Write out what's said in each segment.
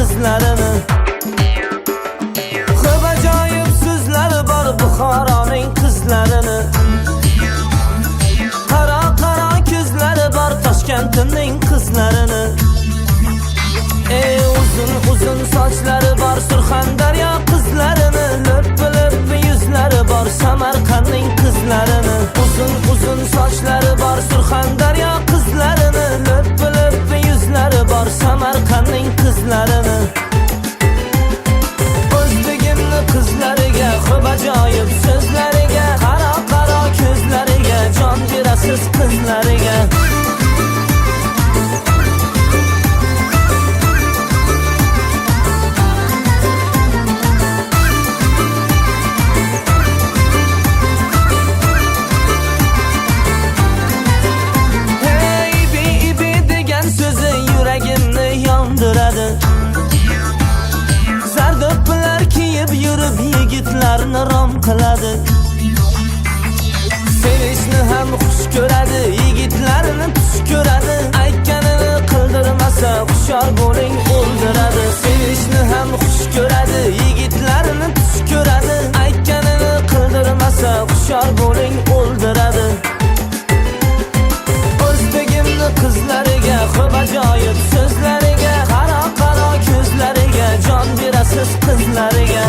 qizlarini. Xo'p ajoyib so'zlari bor Buxoroning qizlarini. Qaro qaro ko'zlari bor Toshkentimning qizlarini. Ey uzun uzun sochlari bor Surxondaryo qizlarini. Lo'ppi lo'ppi yuzlari bor Samarqandning qizlarini. Uzun uzun sochlari bor Surxondaryo qizlarini. Lo'ppi lo'ppi yuzlari bor Samarqandning qizlarini. O'zbegimni qizlariga, xo'p ajoyib so'zlariga, qaro qaro ko'zlariga, jon berasiz qizlariga. Hey ibi ibi degan so'zi yuragimni yondiradi. Zardo'ppilar kiyib yurib yigitlarni rom qiladi. Sevishni ham xush ko'radi, yigitlarni tush ko'radi. Aytganini qildirmasa hushyor bo'ling, o'ldiradi. Sevishni ham xush ko'radi, yigitlarni tush ko'radi. Aytganini qildirmasa hushyor bo'ling, o'ldiradi. O'zbegimni qizlariga, xo'p ajoyib so'zlariga, qaro qaro ko'zlariga, jon berasiz qizlariga.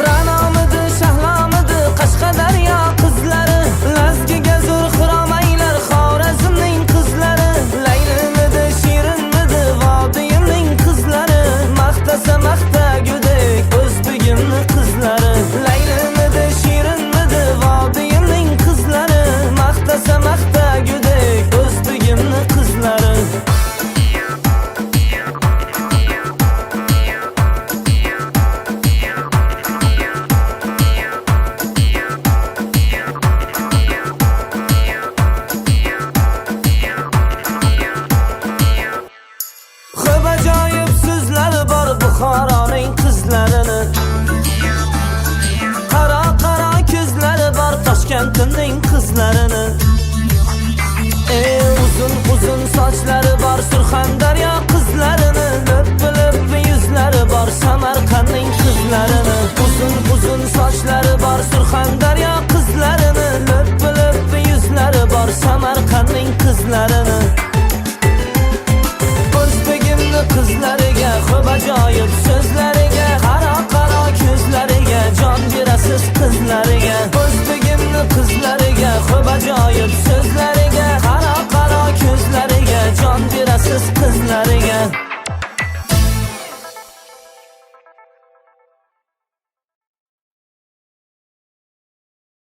Ra'nomidi, Shahlamidi, Qashqadaryo qizlari, Lazgiga zo'r xiromanglar Xorazmning qizlari. Laylimidi, Shirinmidi, vodiyimning qizlari, maqtasa maqtagudek o'zbegimni qizlari. Laylimidi, Shirinmidi, vodiyimning qizlari, maqtasa maqtagudek o'zbegimni qizlari. Xo'p ajoyib so'zlari bor Buxoroning qizlarini. Qaro qaro ko'zlari bor Toshkentimning qizlarini. Ey uzun uzun sochlari bor Surxon